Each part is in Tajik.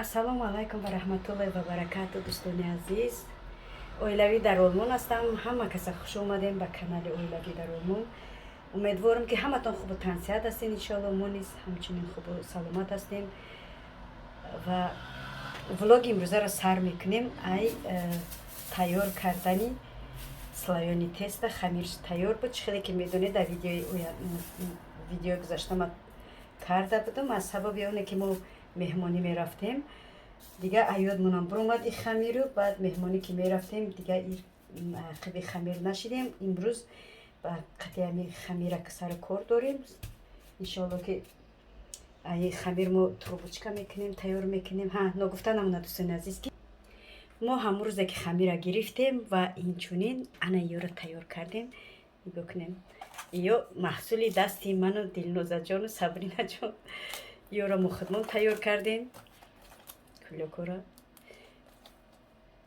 Ассалому алайкум ва раҳматуллоҳи ва баракату, дӯстони азиз. Оилавӣ дар Олмон ҳастам. Ҳама каса хуш омадем ба канали Оилавӣ дар Олмон. Умедворам, ки ҳаматон хубу тансиҳат ҳастед. Иншоалло, мо низ ҳамчунин хубу саломат ҳастем. Ва влоги имрӯзаро сар мекунем ай тайёр кардани слоёный тесто. Хамир тайёр буд. Чӣ хеле ки медонед, дар видеои гузашта ма карда будам. Аз сабаби оне ки мо меҳмонӣ мерафтем, дига аёдмонам биромад и хамиру. Баъд меҳмонӣ ки мерафтем, дига қиби хамир нашидем. Имрӯз ба қати ҳами хамира сару кор дорем. Иншоалло, ки аи хамир мо трубочка мекунем, тайёр мекунем. Ҳа, ногуфта намонад, дӯстони азиз, ки мо ҳамон рӯзе ки хамира гирифтем ва инчунин ана ёро тайёр кардем. Нигоҳ кунем, ё маҳсули дасти ману Дилнозаҷону Сабринаҷон. Ёро мо худмон тайёр кардем. Кулёкора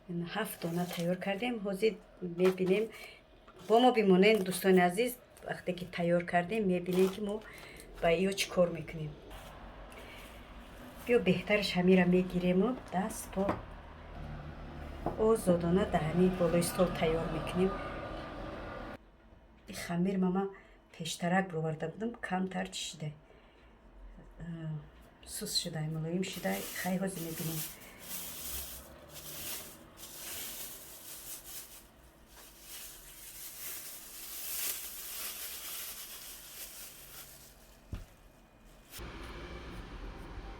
7 дона тайёр кардем. Ҳозир мебинем, бо мо бимонед, дӯстони азиз. Вақте ки тайёр кардем, мебинем, ки мо ба ё чӣ кор мекунем. Биё, беҳтараш ҳамира мегирему даст по озодона дар ҳамин болои стол тайёр мекунем. Хамир мама пештарак бироварда будам, камтар чӣ шидай, сус шудай, мулоим шудай. Хай, ҳозир мебинем.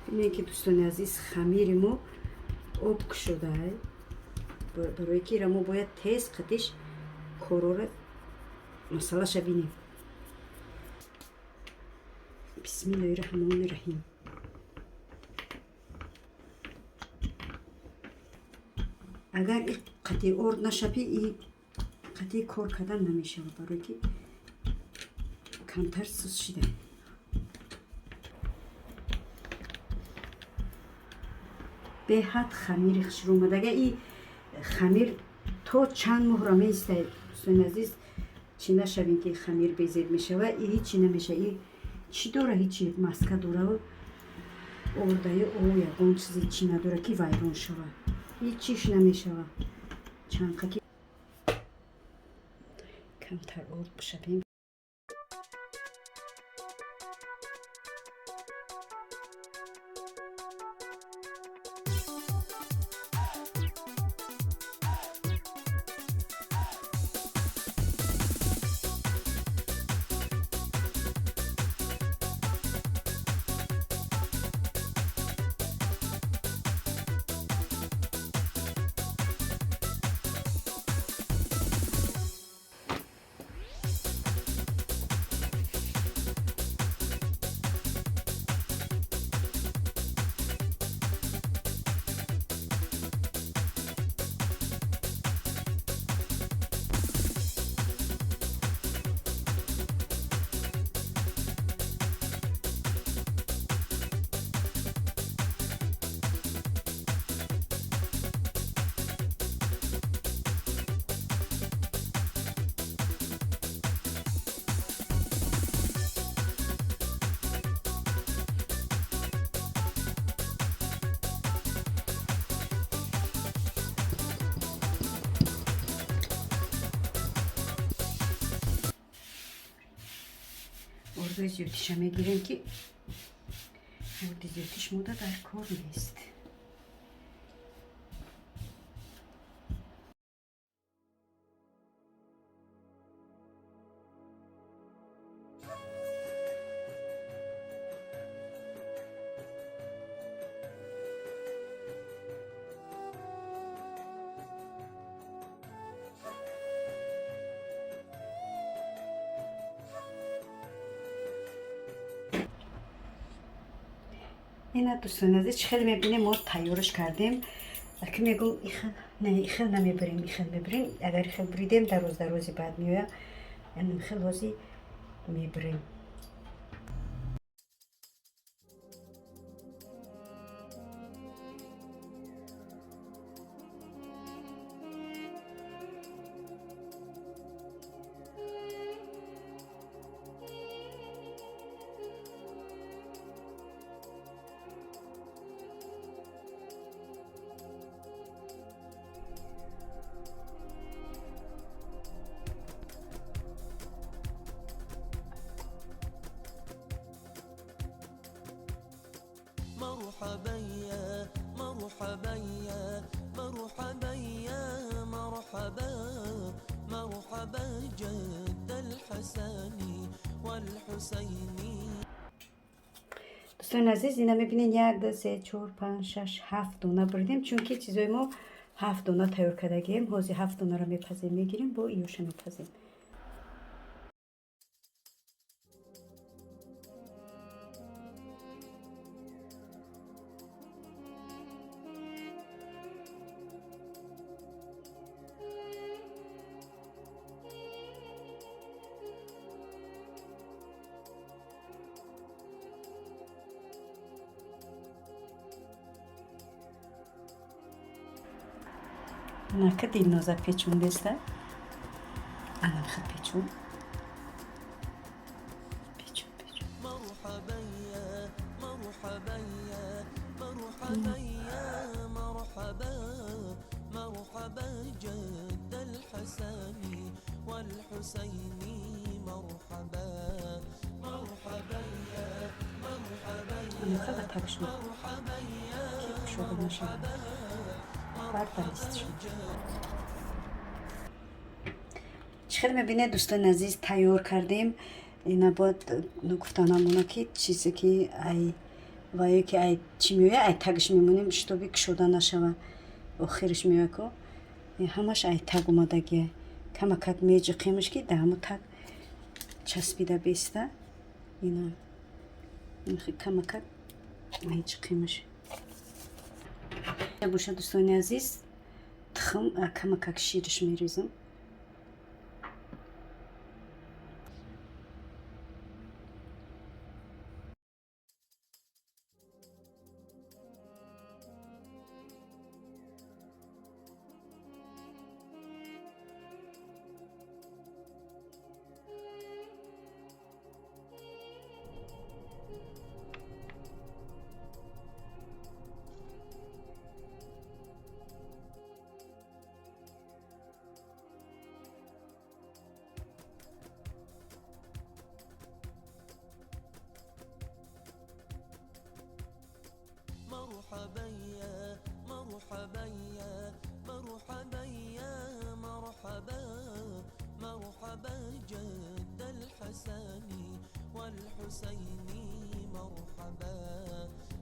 Бинед, ки, дӯстони азиз, хамири мо об кушодай, барои ки ира мо бояд тез қатиш корора масъалаша бинем. Бисмиллоҳи раҳмони раҳим. Агар и қатъи орд нашапӣ, и қатъи кор кардан намешавад, барое ки камтар сус шида. Беҳад хамири хушрӯ омад. Агар и хамир то чанд моҳро меистад, дӯстони азиз, чӣ нашавем, ки хамир безеб мешава. И ҳичи намешава. И чӣ дора? Ҳичи маска дора, ордаи о ягон чизе чӣ надора, ки вайрон шава. Ҳичиш намешава. Чанқаки камтар орд бишавем. Ордои зиёдиша мегирем, ки орди зиёдиш мода дар кор нест. Ина, дӯстони азиз, чӣ хеле мебинем, мо тайёраш кардем. Ки мегум, не, ихел намебарем, ихел мебарем. Агар ихел буридем, дароз дарози баъд меояд. Хел ҳози мебарем. مرحبا يا مرحبا يا مرحبا يا مرحبا مرحبا جد الحسن والحسين. Дӯстони азиз, ина мебинед, як, ду, се, чор, панҷ, шаш, ҳафт дона буридем, чунки чизои мо ҳафт дона тайёр кардагием. Ҳозир ҳафт донаро мепазем, мегирем, бо иёша мепазем. Анака Дилноза печондеста, анамха печон, печон, печон. مرحبا يا مرحبا يا مرحبا يا مرحبا مرحبا جد الحسن والحسين مرحبا مرحبا يا مرحبا Анака ба такшон مرحبا يا ки кушода нашавад, бардарист шуд. Чӣ хел мебинед, дӯстони азиз, тайёр кардем. Ина бояд гуфтанамона, ки чизе ки ай ваё ки ай чӣ меоя, ай тагш мемонем, чтобы кушода нашава. Охираш меоя ко ҳамаш ай таг омадагия. Камакак меҷиқемаш, ки дар ҳамо таг часпида беста. Ина камакак меҷиқемаш боша. Дӯстони азиз, тухм, камакак шириш мерезам. مرحبا يا مرحبا يا مرحبا يا مرحبا مرحبا جد الحسن والحسين مرحبا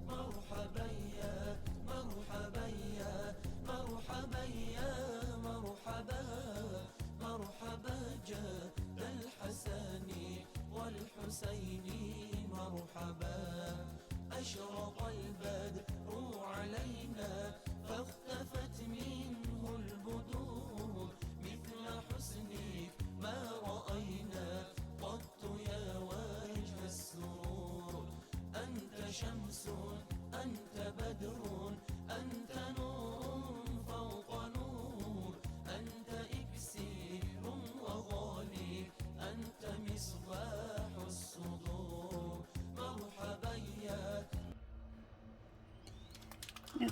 مرحبا يا مرحبا يا مرحبا يا مرحبا مرحبا جد الحسن والحسين مرحبا. أشرق البدر علينا فاختفت منه البدور، مثل حسنك ما رأينا قط يا وجه السرور. أنت شمس، أنت بدر، أنت نور فوق نور، أنت إكسير وغالي، أنت مصباح الصدور. مرحبا يا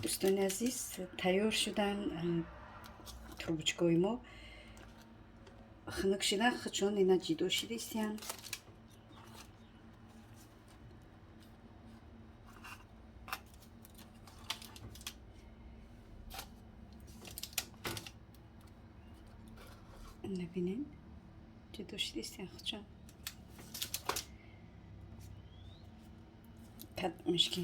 Дӯстони азиз, тайёр шудан трубочкаҳои мо, хунук шидан, худшон ина ҷидо шидистиянд. Бинед, ҷудо шидистиянд худшон. Мушки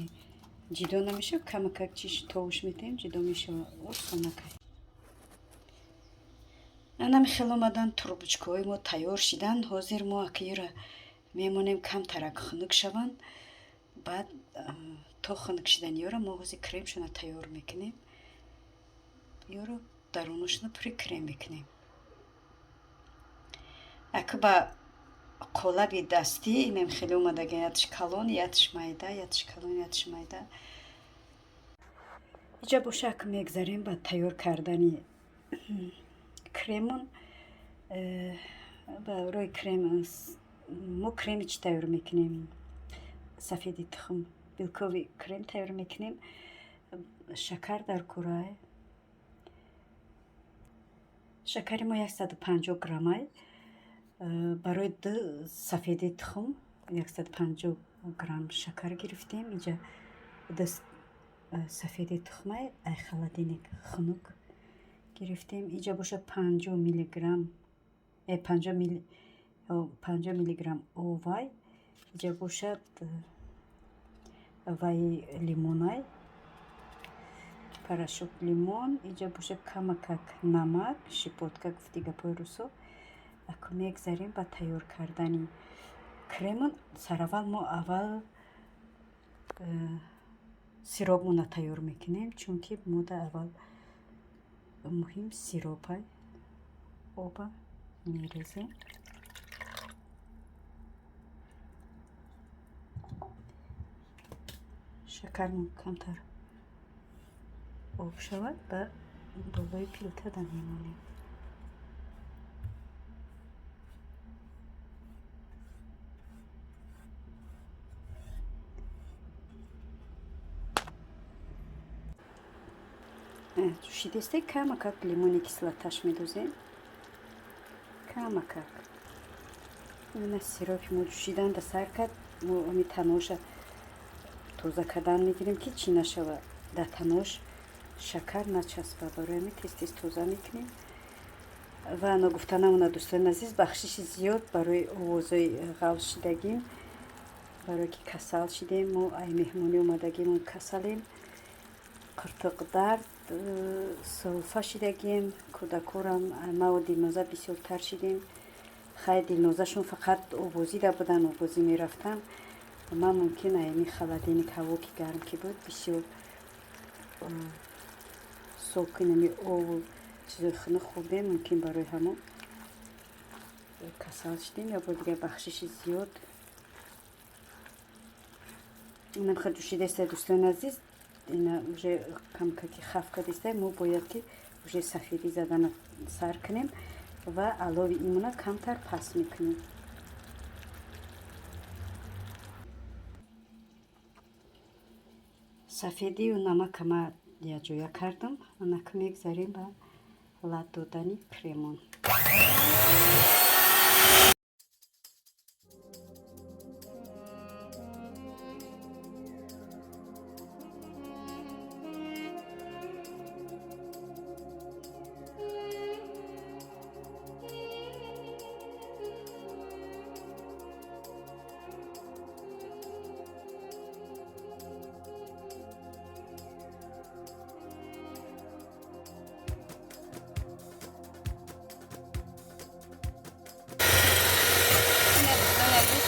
ҷидо намешава, камакак чиш товуш метаҳем, ҷидо мешава, осонакай. Анами хел омадан трубочкаҳои мо тайёр шидан. Ҳозир мо акиёра мемонем, камтарак хунук шаванд. Баъд то хунук шидани ёра мо ҳозир кремшона тайёр мекунем, ёро дарунашона пури крем мекунем. Ака ба қолаби дастӣ инам хеле омадага, ятш калон, ятш майда, ятш калон, ятш майда. Иҷа боша, ака мегзарем ба тайёр кардани кремон. Барои крем мо креми чӣ тайёр мекунем? Сафеди тухм, белковый крем тайёр мекунем. Шакар дар курай. Шакари мо 150 граммай. Барои ду сафеди тухм 150 грамм шакар гирифтем. Инҷа Сафеди тухмай ай холодильник хунук гирифтем. Иҷа боша 50 миллиграмм, 50 миллиграмм овай. Иҷа бошад вай лимонай, порошок лимон. Иҷа бошад камакак намак, щепотка гуфти гапои русо. Аку мегзарем ба тайёр кардани кремон. Сараввал мо аввал сиропмона тайёр мекунем, чунки мода аввал муҳим сиропай. Оба мерезем. Шакармон камтар об шавад, ба болои пилтада мемонем. Ҷӯшидесте, камакак лимони кислоташ медозем. Камакак. Ина сиропи мо ҷӯшиданда сар кард. Мо ами таноша тоза кардан мегирем, ки чӣ нашава, дар танош шакар начаспа. Барои ҳамин тез тез тоза мекунем. Ва ногуфта намонад, дӯстони азиз, бахшиши зиёд барои овозои ғалз шидагим, барое ки касал шидем. Мо ай меҳмонӣ омадагимон касалем, қиртиқ дард, сулфа шидагем. Кӯдакорам маву Дилноза бисёртар шидем. Хай, Дилнозашон фақат обозида будан, обозӣ мерафтан. Ман мумкин аями холодильник ҳаво ки гарм ки буд, бисёр соки нами ову чизои хунук хӯрдем, мумкин барои ҳамон касал шидем. Я бор дигар бахшиши зиёд. Инам хел ҷӯшидаста, дӯстони азиз. Ина уже камкаки хаф кардиста, мо бояд ки уже сафедӣ задана сар кунем ва алови имона камтар паст мекунем. Сафедию намака ма якҷоя кардам. Анака мегзарем ба лат додани кремон.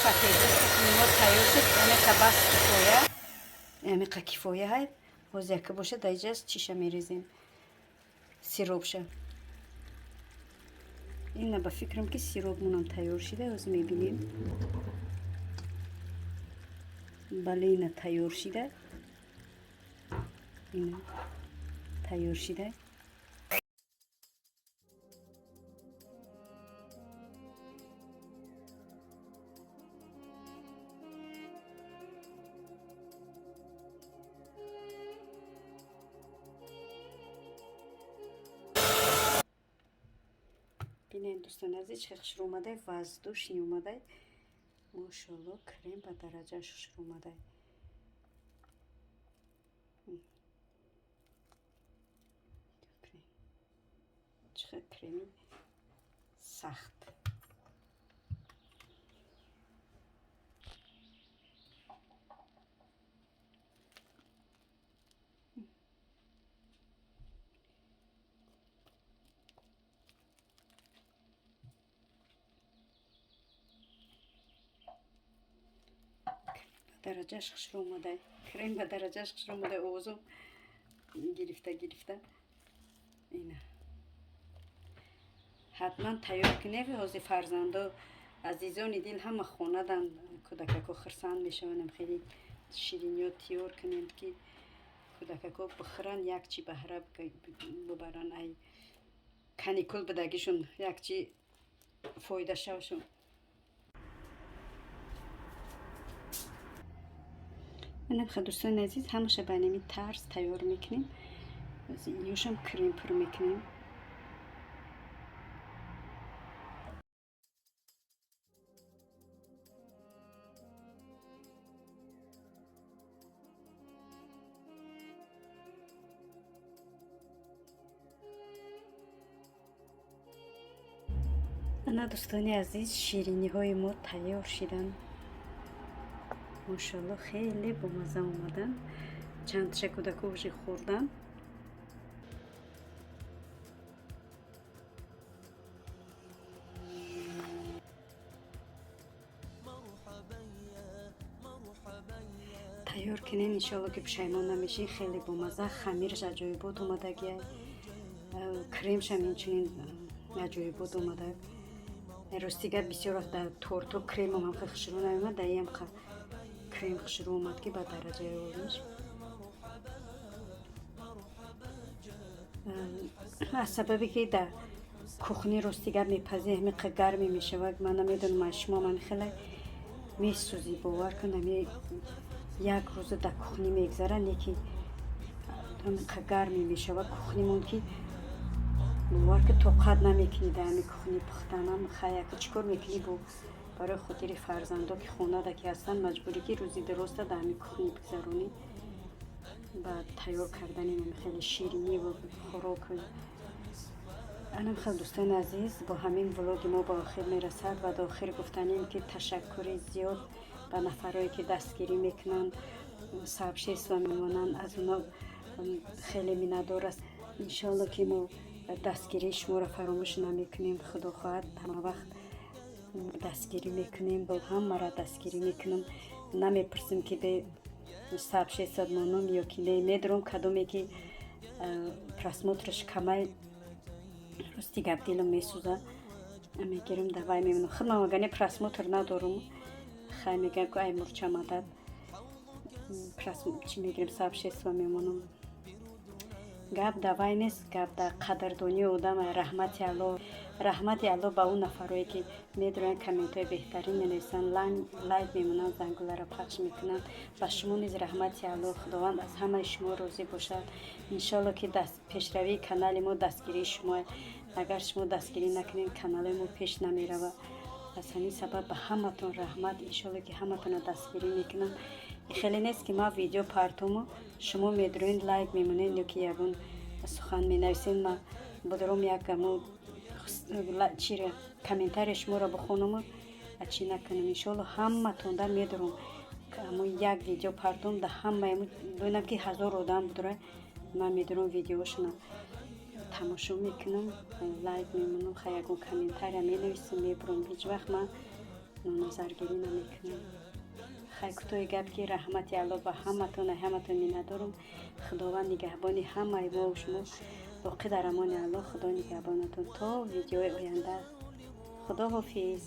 Сафеди тухми мо тайёр шуд. Амиқа бас, кифоя, амиқа кифоя. Ҳай, боз яка боша, дар иҷа чиша мерезем, сиропша. Ина ба фикрам, ки сиропмонам тайёр шида. Ҳозир мебинем. Бале, ина тайёр шида, ина тайёр шида. Бинед, дӯстони азиз, чӣ хушрӯ омадай, воздушный омадай. Мошоалло, крем ба дараҷааш хушрӯ омадай. Чӣ хел креми сахт. Дараҷааш хушрӯ омадай, крем ба дараҷааш хушрӯ омадай. Овозум гирифта гирифта. Ина ҳатман тайёр кунед. Ҳозир фарзандо, азизони дил, ҳама хонадан, кӯдакако хурсанд мешаванд. Хеле шириниё тиёр кунем, ки кӯдакако бихӯранд, як чи баҳра бубаранд, ай каникул будагишон як чи фоида шавшон. Инам дӯстони азиз, ҳамаша ба ними тарз тайёр мекунем. Ёшам крем пур мекунем. Ана, дӯстони азиз, шириниҳои мо тайёр шиданд. Мошалло, хеле бомазза омаданд. Чандташа кӯдако уже хӯрданд. Тайёр кунен, иншоалло, ки пушаймон намешин. Хеле бомазза, хамираш аҷоибот омадагия, кремшам инчунин аҷоибот омада. Рости гап, бисёр вақт дар торто кремам ҳам хушрӯ намеомад, дар иам крем хушрӯ омад, ки ба дараҷаи олиш. Аз сабабе ки дар кухни, рости гап, мепазӣ, ҳамиқа гарме мешавад. Ман намедонам, аз шумо ҳам хеле месӯзӣ, бовар кун. Ами як рӯза дар кухни мегзарад, не ки ҳамиқа гарме мешавад кухнимон, ки бовар ки тоқат намекунӣ дар ҳами кухни пухтанам. Хаяка, чӣ кор мекунӣ? Бо барои хотири фарзандо, ки хонада ки ҳастанд, маҷбурӣ ки рӯзи дуроста дар ҳами кухни бигзаронӣ ба тайёр кардани ҳами хеле ширинӣ ва хӯрок. Анам хел, дӯстони азиз, бо ҳамин влоги мо ба охир мерасад. Ва до охир гуфтанем, ки ташаккури зиёд ба нафарое, ки дастгирӣ мекунанд, сообщество мемонанд, аз оно хеле миннатдор аст. Иншоалло, ки мо дастгирии шуморо фаромӯш намекунем. Худо хоҳад, ҳама вақт дастгирӣ мекунем, бо ҳамаро дастгирӣ мекунам. Намепурсем, ки бе сообщество монум ё ки не. Медурам, кадоме ки просмотраш камай, рости гап, дилам месӯза, мегирам, давай мемонам. Худмам агар не просмотр надорум, хай, мегӯям, ку ай мурча мадад, чӣ мегирем, сообщество мемонам. Гап давай нест, гап дар қадрдонии одам. Раҳмати Алло, раҳмати Алло ба он нафарое, ки медроянд, комментҳои беҳтарин менависанд, лайк мемонанд, зангуларо пахш мекунанд. Ба шумо низ раҳмати Алло. Худованд аз ҳамаи шумо розӣ бошад. Иншоалло, ки пешравии канали мо дастгирии шумо. Агар шумо дастгирӣ накунед, каналҳои мо пеш намеравад. Аз ҳамин сабаб ба ҳаматон раҳмат. Иншоалло, ки ҳаматонро дастгирӣ мекунам. Хеле нест, ки ман видео партому, шумо медроед, лайк мемонед ё ки ягон сухан менависед. Ма бударом, як амо чира комментария шуморо бихонаму чӣ накунам. Иншоалло, ҳаматонда медурам. Амо як видео партом, да ҳамаи бинам, ки 1000 одам будура, ман медурам, видеошона тамошо мекунам, лайк мемонам, ха, ягон комментария менависам, мебурам. Ҳеҷ вақт ман ноназаргирӣ намекунам. Хай, кӯтоҳи гап, ки раҳмати Алло ба ҳаматон, ҳаматон миннатдорум. Худованд нигаҳбони ҳамаи мо шумо. Боқӣ дар амони Аллоҳ. Худо нигаҳбонатон то видеои оянда. Худо ҳофиз.